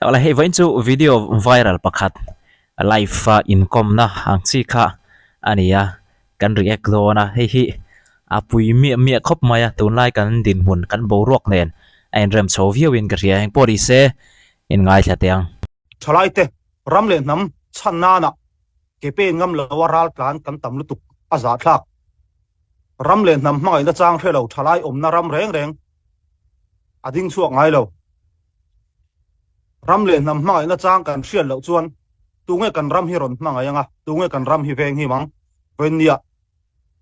Awle hei vawiin chu video viral pakhat live a inkawmna ang chi kha a ni a, kan react dawn a, hei hi a pui miah miah khawp mai a, tunlai kan dinhmun kan boruak nen a inrem chho viau in ka hria, engpawh ni se in ngaithla teh ang. Thalaite ram leh hnam chhan nana ke pen ngam lo a ral tlan kan tam lutuk a zahthlak. Ram leh hnam hmangaihna chang hre lo thalai awmna ram reng reng a ding chhuak ngai lo. Ram leh hnam hmangaihna chang kan hriat loh chuan tunge kan ram hi rawn hmangaih anga, tunge kan ram hi veng him ang? Vawinia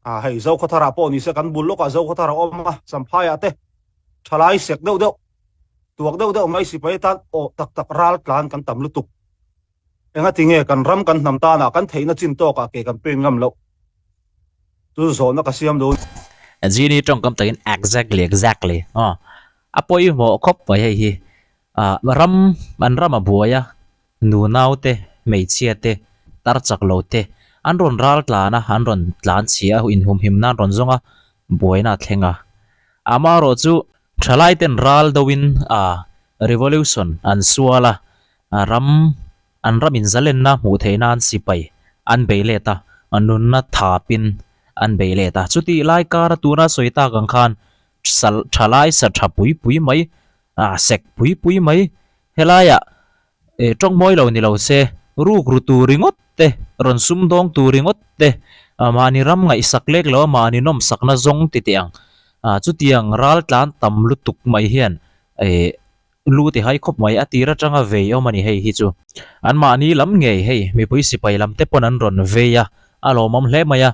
ah hei Zokhawtharah pawh nise kan bul lawkah Zokhawthar a awm a, Champhaiah te thalai sek deuh deuh, tuak deuh deuh mai sipai tan aw tak tak ral tlan kan tam lutuk. Engati nge kan ram kan hnam tanah kan theihna chin tawkah ke kan pen ngam loh? Chu zawhna ka siam dawn. Genie tawngkam takin exactly exactly aw a pawimawh khawp mai hei hi ah ram an ram a buai a nunau te hmeichhia te tar chak lo te an rawn ral tlan a an rawn tlan chhia a inhumhim nan rawn zawng a buaina a thleng a amaherawhchu thalai ten ral deuhin ah revolution an sual a ram An ram inzalenna hmuh theih nan sipai an bei let a, nunna thapin an bei let a. Chutih lai kara tuna sawi tak ang khan sal thalai sa tha pui pui mai, sek pui pui mai helaiah tawng mawi lo ni lo se, ruk ru tur ringawt te, rawn sumdawng tur ringawt te, mahni ram ngaihsak lek lo a mahni nawmsakna zawng ti teh ang. Chutiang ral tlan tam lutuk mai hian Lu ti hai khawp mai, a tir atanga vei awm a ni hei hi chu. An mahni lam ngei hei, mipui sipai lam te pawn an rawn vei a, a lawmawm hle mai a.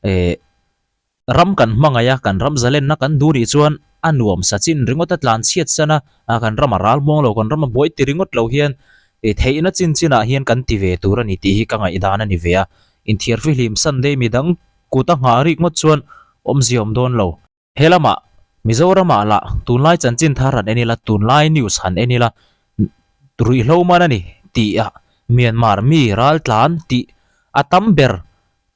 Eh, ram kan hmangaih a, kan ram zalenna kan duh nih chuan a nuam sa chin ringawt a tlan chhiat san a, a kan ram a ral muang lo, kan ram a buai ti ringawt lo hian eh theihna chin chinah hian kan ti ve tur a ni tih hi ka ngaihdan a ni ve a. Inthiarfihlim Sunday midang kut a nghah rik ngawt chuan awmzia awm dawn lo. He lamah Mizoramah lah tunlai chanchin thar han en ila, tunlai news han en ila, ruihhlo man a ni tih ah Myanmar mi raltlan tih a tam ber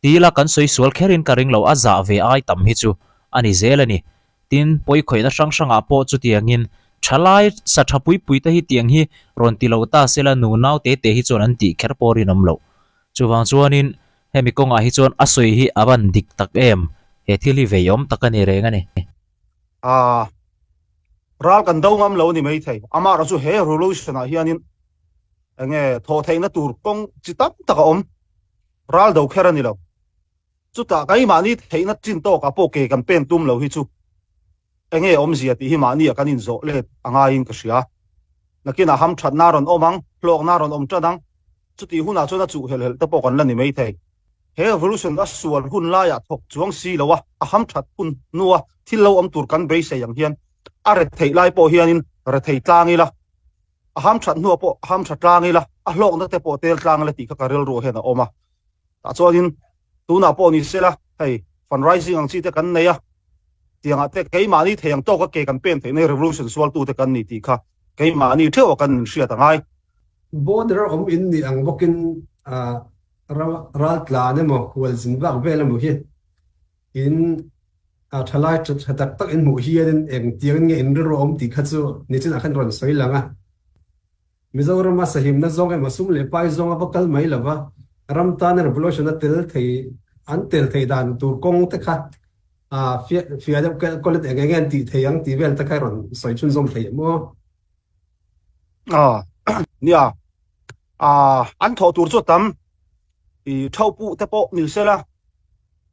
ti ila kan sawi sual kherin ka ring lo, a zah ve ai tam hi chu a ni zel a ni. Tin, pawikhawihna hrang hrangah pawh chutiangin thalai sa tha pui pui te hi tiang hi rawn ti lo ta sela nunau te te hi chuan an tih kher pawh rinawm loh. Chuvang chuanin Hemi kawngah hi chuan a sawi hi a van dik tak em? He thil hi veiawm tak a ni reng a ni. A ral kan do ngam lo a ni maithei. Amaherawh chu he revolution ah hianin enge thawh theihna tur kawng chi tam tak a awm. Ral do kher a ni lo. Chutah keimahni theihna chin tawkah pawh ke kan pen tum lo hi chu Enge awmzia tih hi mahni ah kan inzawh let a ngaiin ka hria. Nakinah hamthatna a rawn awm ang, hlawkna a rawn awm tan ang. Chutih hunah chuan a chuh helh helh te pawh kan la ni mai thei. He revolution a sual hun laiah thawk chuang si lo a, a hamthat hun hnua thil lo awm tur kan beisei ang hian a retheih lai pawh hianin rethei tlang ila, a hamthat hnuah pawh hamtha tlang ila, a hlawkna te pawh tel tlang ila tih kha ka rilruah hian a awm a. Tah chuanin tunah pawh ni sela hei fundraising ang chi te kan nei a, tiangah te keimahni thei ang tawka ke kan pen theihna hi revolution sualtute kan ni tih kha keimahni theuh a kan inhriat a ngai. Border a awm in nih ang bawkin ral tlan emaw hualzin vak vel emaw hi in thalai tha tak tak in hmuh hianin engtiangin nge in rilru a awm tih kha chu nichinah khan rawn sawi lang a. Mizorama sahimna zawng emaw sum leh pai zawng a va kal mai lova, ram tana revolution a tel thei an tel thei dan tur kawng te kha fiah deuh kelh kawlh in eng eng nge an tih thei ang tih vel te kha i rawn sawi chhunzawm thei em aw? Nia, an thawh tur chu a tam i thauh puh te pawh ni se la,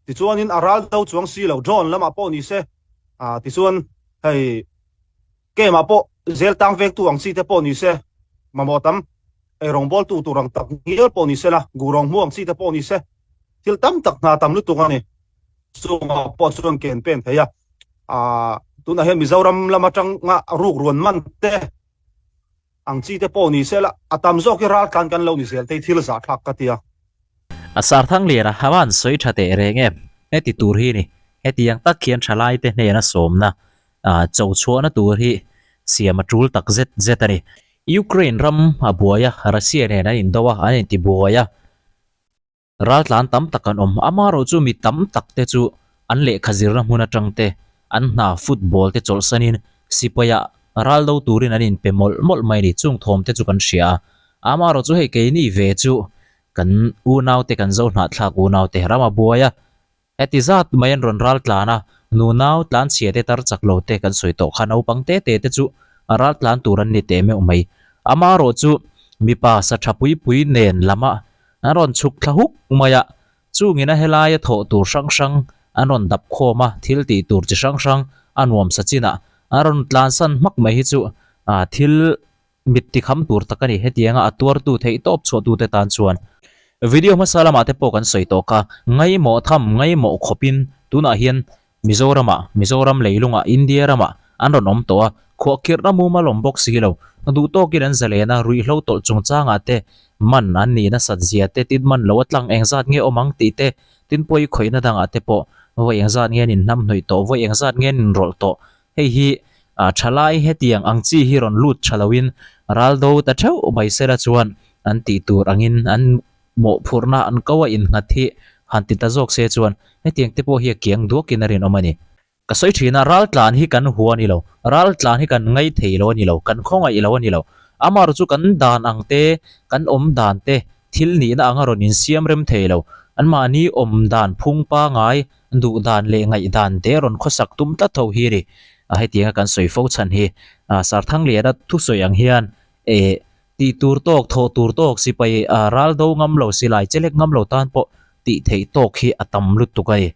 tichuanin a ral do chuang si lo drone lamah pawh ni se, tichuan hei Keimah pawh zel tang vengtu ang chi te pawh ni se, mamawh tam ei rawngbawltu tur ang tak ngial pawh ni se la, gu rawng hmu ang chi te pawh ni se, thil tam tak hna tam lutuk a ni. Chungah pawh chuan ken pen thei a, aah tunah hian Mizoram lam atanga ruk ruan man te ang chi te pawh ni se la, a tam zawk hi raltlan kan lo ni zel te hi thil zahthlak ka ti a. A sarthang lian a havan sawi tha teh reng em? Heti tur hi ni, hetiang tak hian thalaite hnena sawmna cho chhuahna tur hi siam a tul tak zet zet a ni. Ukraine ram a buai a, Russia nen an indo a, an intibuai a, raltlan tam tak an awm. Amaherawhchu mi tam tak te chu an lehkha zirna hmun atang te, an hna football te chawlhsanin sipaiah. Ral do turin an inpe mawlh mawlh mai a ni. Chung thawm te chu kan hria a. Amaherawh chu hei keini ve chu kan unaute kan zo hnahthlak unaute ram a buai a. Heti zat mai an rawn ral tlan a, nunau tlan chhia te tar chak lo te kan sawi tawh kha naupang te te te chu a ral tlan tur an ni teh meuh mai. Amaherawh chu mipa sa tha pui pui nen lama an rawn chhuk thla huk mai a, chungin a helaia thawh tur hrang hrang an rawn dap khawm a, thil tih tur chi hrang hrang a nuam sa chinah an rawn tlansan hmak mai hi chu thil Mit tikham tur tak a ni. Hetianga a tuartu theih tawp chhuahtute tan chuan video hmasa lamah te pawh kan sawi tawh kha. Ngaimawh tham, ngaimawh khawpin tunah hian Mizoramah, Mizoram leilungah, India ramah an rawn awm tawh a, khuahkhirhna mumal awm bawk si lo. Duh tawkin an zalen a, ruihhlo tawlh chungchangah te man an nih nasat zia te, tin man lo a tlang engzat nge awm ang tih te, tin pawi khawihna dangah te pawh vawi engzat nge an inhnamhnawih tawh, vawi engzat nge an inrawlh tawh Hei hi thalai hetiang ang chi hi rawn lut tha loin ral do ta theuh mai sela chuan an tih tur angin an mawhphurhna an ko a innghat hi han ti ta zawk se chuan hetiang te pawh hi a kiang duakin a rinawm a ni. Ka sawi thin a, ral tlan hi kan hua a ni lo, ral tlan hi kan ngaih thei lo a ni lo, kan khawngaih lo a ni lo. Amaherawhchu chu kan dan ang te, kan awm dan te, thil nihna anga rawn insiam rem thei lo, anmahni awm dan phung pangai Duh dan leh ngaih dan te rawn khawsak tum tlat ho hi a ni. A hetianga kan sawi fo chhan hi Sarthangliana thusawi ang hian eh tih tur tawk, thawh tur tawk, sipai ral do ngam lo, silai chelek ngam lo tan pawh tih theih tawk hi a tam lutuk a ni.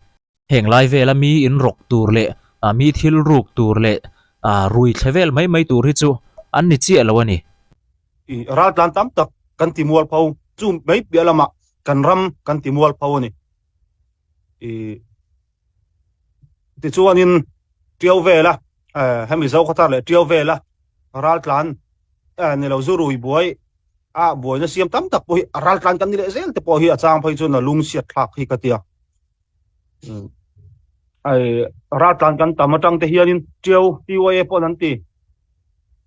Heng lai vela mi in rawk tur leh mi thil ruk tur leh rui thle vel mai mai tur hi chu an ni chiah lo a ni. I raltlan tam tak kan ti mualpho, chu mai piah lamah kan ram kan ti mualpho a ni. I tichuanin tiau vela hemi zo khawthar leh tiau vela ral tlan ni lo zu rui buai a buaina siam tam tak pawh hi a ral tlan kan ni leh zel te pawh hi a chang phei chuan a lung chhiat thlak hi ka tia ai ral tlan kan tam atang te hianin tiau TYA pawh an ti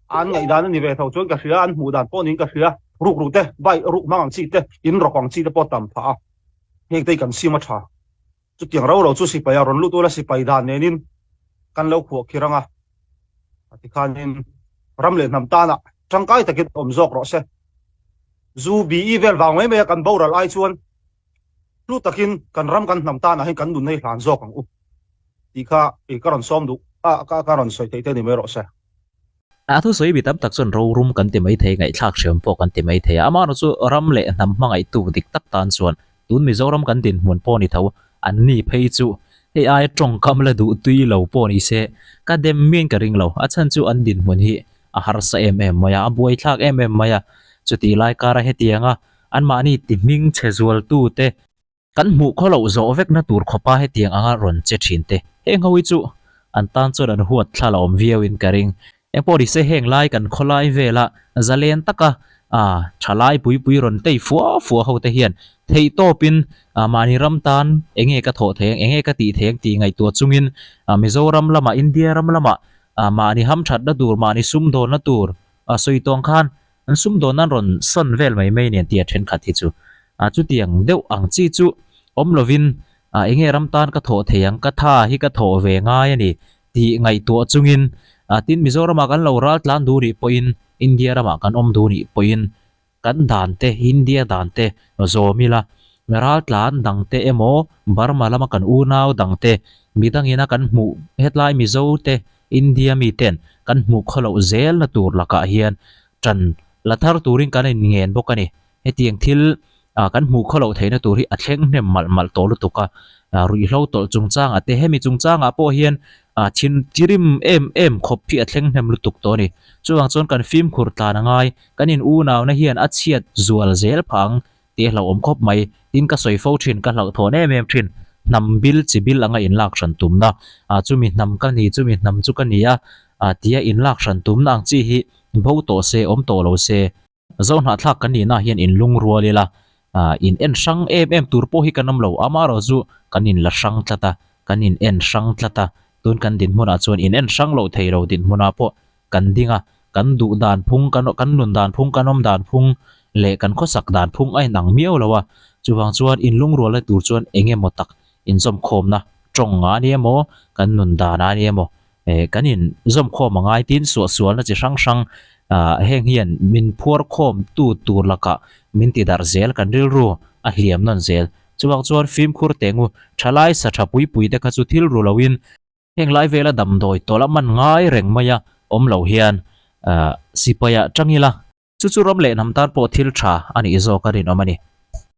an ngaihdan a ni ve tho chuan ka hria an hmuh dan pawh niin ka hria ruk ruk te bike ruk hmang ang chi te in rawk ang chi te pawh tam phah a. Heng te hi kan sim a tha. Chutiang ro ro chu sipai a rawn lut ula sipai dan nenin kan lo khuah khir anga a tikhanin ram leh hnam tana tangkai takin awm zawk rawh se. Zu BE vel vang mai mai a kan boral ai chuan hlu takin kan ram kan hnam tanah hian kan nun hi hlan zawk ang u tih kha ka rawn sawm duh a ka rawn sawi theih te ni mai rawh se. A thusawi mi tam tak chuan rorum kan ti mai thei, ngaihthlak hriam pawh kan ti mai thei a. Amaherawh chu ram leh hnam hmangaihtu dik tak tan chuan tun Mizoram kan dinhmun pawh ni tho, an ni phei chu hei aia tawngkam la duh tui lo pawh ni se ka dem miin ka ring lo. A chhan chu an dinhmun hi a harsa em em mai a, a buaithlak em em mai a. Chutih lai kara hetianga anmahni ti hming chhe zualtute, Kan hmuh khaw loh zawh vekna tur khawpa hetiang anga rawn che thin te. Heng ho hi chu an tan chuan an huat thla la awm viau in ka ring. Engpawh ni se heng lai kan khawlai vela zalen taka thalai pui pui rawn tei fua fua ho te hian theih tawpin mahni ram tan enge ka thawh thei ang, enge ka tih thei ang tih ngaihtuah chungin Mizoram lamah, India ram lamah mahni hamthatna tur, mahni sumdawnna tur sawi tawng khan An sumdawn an rawn sawn vel mai mai nen tia thenkhat hi chu a chutiang deuh ang chi chu awm lovin a enge ram tan ka thawh thei ang ka tha hi ka thawh ve ngai a ni tih ngaihtuah chungin a tin Mizoramah kan lo ral tlan duh nih pawhin India ramah kan awm duh nih pawhin kan dan te India dan te zawm ila ral tlan dang te emaw Burma lama kan unau dang te midangina kan hmuh hetlai Mizo te India miten kan hmuh khaw loh zelna tur lakah hian tan la thar turin kan inngen bawk a ni. Hetiang thil kan hmuh khaw loh theihna tur hi a thleng hnem malh malh tawh lutuk a, ruihhlo tawlh chungchangah te hemi chungchangah pawh hian thin tirim em em khawp hi a thleng hnem lutuk tawh a ni. Chuvang chuan kan fimkhur tlan a ngai, kan in unauna hian a chhiat zual zel phah ang tih a hlauhawm khawp mai. Tin ka sawi fo thin, ka hlauhthawn em em thin. Hnam bil chi bil anga inlak hran tumna, ah chumi hnam ka ni, chumi hnam chu ka ni a, ah tia inlak hran tumna ang chi hi bo tawh se, awm tawh lo se. Zohnahthlak kan nihna hian inlung rual ila, ah in en hrang em em tur pawh hi kan awm lo, amaherawh chu kan inla hrang tlat a, kan in en hrang tlat a, tun kan dinhmunah chuan in en hrang loh thei lo dinhmunah pawh kan ding a, kan duh dan phung, kan kan nun dan phung, kan awm dan phung leh kan khawsak dan phung a inang miau lo a, chuvang chuan inlungrualna tur chuan eng emaw tak inzawmkhawmna tawng a ni emaw, kan nun dan a ni emaw, Kan in zawm khawm a ngai tin suahsualna chi hrang hrang heng hian min phuar khawm tu tur lakah min ti darh zel kan rilru a hliam nawn zel. Chuvang chuan fimkhur teh ngu thalai sa tha pui pui te kha chu thil ru loin heng lai vela damdawi tawlh a man ngai reng mai a awm lo hian sipai ah tang ila. Chu chu ram leh hnam tan pawh thil tha a nih zawk a rinawm a ni.